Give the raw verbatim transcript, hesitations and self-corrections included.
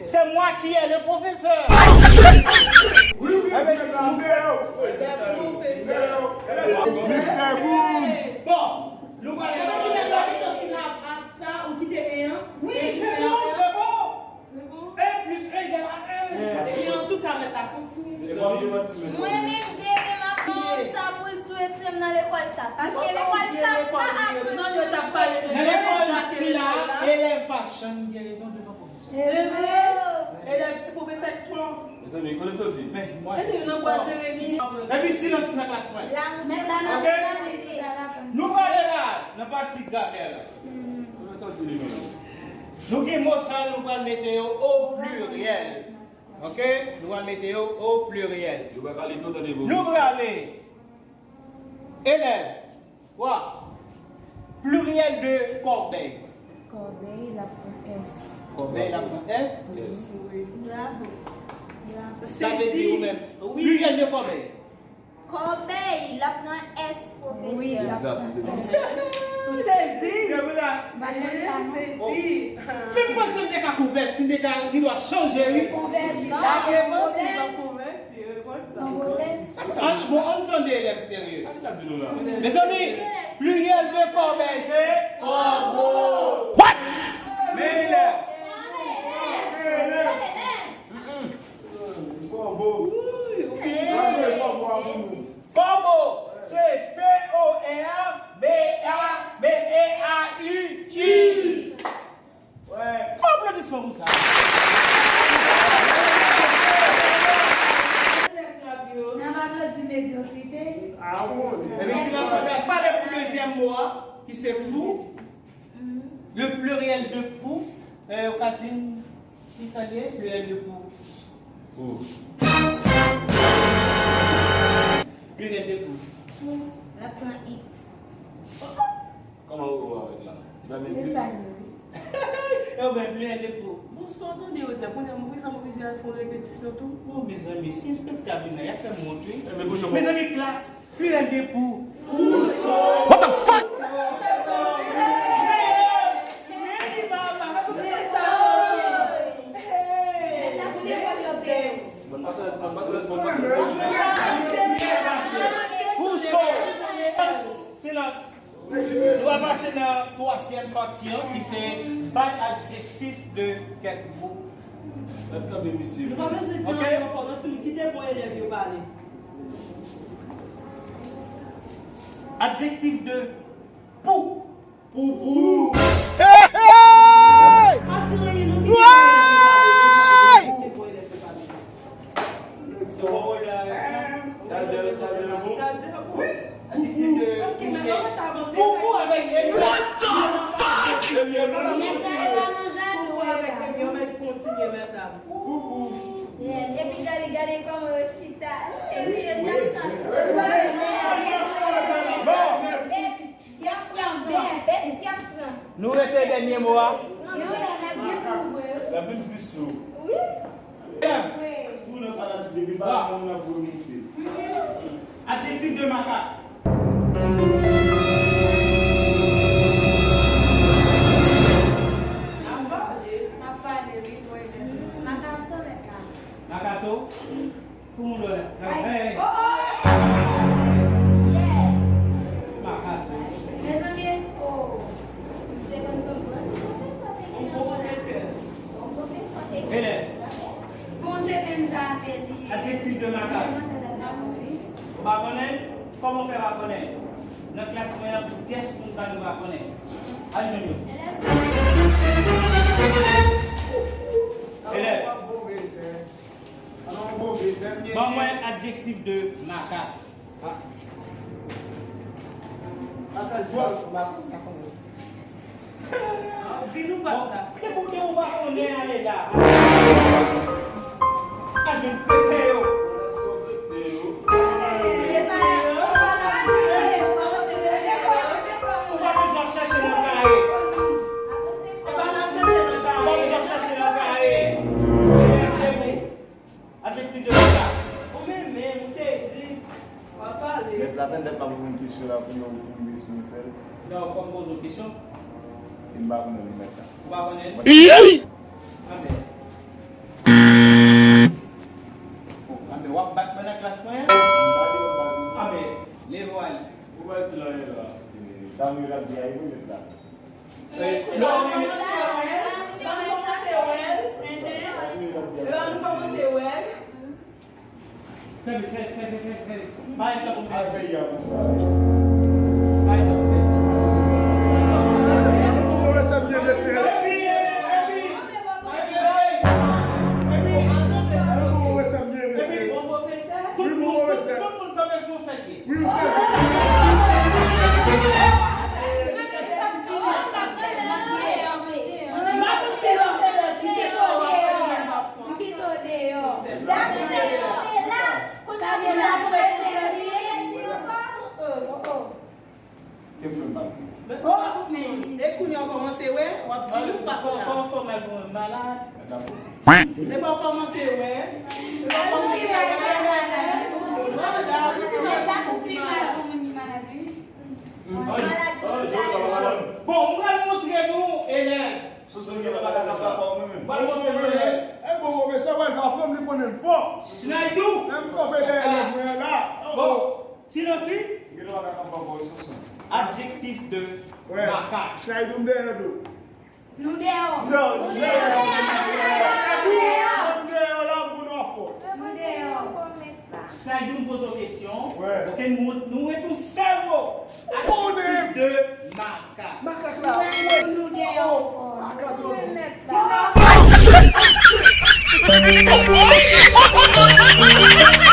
C'est moi qui est le professeur. Wi, wi, Eh ben, se c'est la nous. Meo. Wi, se sa, wi. Mister Boom. Bon, nou pral fè yon ti nèg la. Sa ou kite en an. Wi, c'est bon, c'est bon. Se bon. Un plus un égale à un. Epi an tou ka mèt la kontinye. Mezanmi, Mwen menm demen m ap pran sa pou l tou etye m nan lekòl sa. Paske lekòl sa pa aprann Nan yo t ap pale de Nan lekòl sila, elèv pa janm gen rezon devan pwofesè. Evre. Elèv pwofesè k fò. Mezanmi, konnen sa w di? Men mwen Mete yo nan bwa Jeremi. Epi silans nan klas mwen. La, men la Ok. nasyonalite la la. Nou prale la nan pati gramè la. Konnen sa w di li menm? Nou gen mo sa, nou pral mete yo o pliryèl. Ok? Nou pral mete yo o pliryèl. Yo pa kalifye w tande Nou prale. Elèv. Wa. Pliryèl de kòbèy. Kòbèy, l ap pran S. Kòbèy, l ap pran S. Yes. Wi. Bravo. Bravo. Sa vle di ou menm. Pliryèl de kòbèy. Kòbèy, l ap pran S, pwofesè. Wi, l ap pran S. Ou sezi. Se vre la. Bagay sa, non. Sezi. Men m panse m te ka kouvèti, m te ka gen dwa chanje, wi. Konvèti Sa sa, gen yon bon ti pwoblèm. Konvèti, konvèti. Yon pwoblèm. An, bon, ann tande elèv serye. Sa ki sa di nou la? Mezanmi, pliryèl de kòbèy se kòbo. What? Men elèv. Kòbo. Ee, Jezi. Kòbo, se C O R B A B E A U. Is. Bon aplodisman pou sa. N ap aplodi medyokrite. Epi silans la, pale pou dezyèm mo a, ki se pou. Le pluriel de pou, euh, ou ka di m ki sa l ye? Pluriel de pou. Pou. Pluriel de pou. Pou, l ap pran it. Kòman ou ou avèk la? Li pa vle Se di. sa l ye, wi. E ou byen pluriel de pou. Bon, sa w tande yo di, kounye a, mwen, sa m oblije al fè yon repetisyon tou. Bon, mezanmi, si enspektè a vin la, y ap fè m wont, wi. Enben, bouch ou. Mezanmi, klas, pluriel de pou. What the fuck? Bon, pase, bon, pase, bon, pase. Pou so. Silans. Nou va pase nan twazyèm pati an, ki se bay adjektif de kèk mo. Mèt kanpe misye. Nou pa bezwen di anyen ankò, non, timoun, kite bon elèv yo pale. Adjektif de pou. Pou pou. Pa di anyen, non, kite bon elèv yo pale. Kite bon elèv yo pale. Bon, bon, la, sa. Sa di, sa di, bon. Sa di, bon. Adjektif de Ok, pou men se nou mèt avanse. Pou pou avèk Elisa. Ebyen, bon. Mèt la e pa nan jaden. Pou avèk yo mèt kontinye, mèt la. Epi gade, gade kòman yo chita. Serye, yo t ap tann. Bon. Epi, y ap pran, y ap pran. Nou rete dènye mo a. Pran, y ap byen kouvri. L ap vin plis sou. Wi. Tou nan fanatik depi pa moun nan voye monte. Adjektif de makak. N ap pale, wi, mwen menm. Makaso, mèt la. Makaso. Pou moun lò la. Hey. Makaso. Mezanmi, oh. Se konn se yon bon ti pwofesè te gen nan fanatik. Yon pwofesè te gen. Elèv. Bon, se menm jan avè li. Adjektif de makak. Menm jan avè li. Ou pa konnen? Kòman w fè pa konnen? Nan klas mwen an, tout pyès moun pa dwe pa konnen. Al jwenn yo. Elèv. Ban mwen adjektif de makak. Makak djòl. Vin ou pa la. Bon, se pou ke ou pa konnen ale la. A jwenn kreten yo. Ou pa bezwen ap chache nan kaye. Ou pa bezwen ap chache nan kaye. Adjektif de makak. Ou menm menm, ou sezi. W ap pale. Mèt la, tann lè m ap poze yon kesyon la pou nou rive sou yon sèl. Non, fò m poze w kesyon. E m pa konnen li mèt la. Ou pa konnen? Mwen Amèn. Klas mwen? Ah, men, leve w ale. Ou pa di l anyen la. Sa m yo l ap di a, e mwen menm la. Lè w rive, lè nou kòmanse wè l, fè vit, fè vit, fè vit, fè vit. Bay tankou mèsi. Bay tankou mèsi. Epi, epi, epi, epi, epi, epi, bon pwofesè, tout moun, tout, tout moun kanpe sou sèt pye. Wi, wi, sèt pye. M kite w deyò. Dapre sa, m la pou mwen fè li. Ke fè m mal. Men, oh, men, e kounye a w kòmanse wè, w ap vin ou pa konn la. Kò, kò fè w mal pou mwen, m malad. Depi w kòmanse wè, depi w kòmanse wè, malad. Bon, m pral montre nou, elèv. Sosonn gen bagay nan papa w, mwen menm. M pral montre nou, elèv. E bon, bon, men sa pral pa pran m, li konnen m fò. Snaydou. Menm kanpe dèyè elèv mwen la. Oh, oh. Silans, wi. Gen dwa ka konprann bò sou son. Adjektif de makak. Chay di w m dèyè do. Nou dèyè w. Non, nou dèyè w. Nou dèyè w la pou nou fò. Nou dèyè w. Chay di w m poze w kesyon. Wè. Ok, nou, nou ret yon sèl mo. Adjektif de makak. Makak la. Chay di w nou dèyè w. Makak la. Kisa?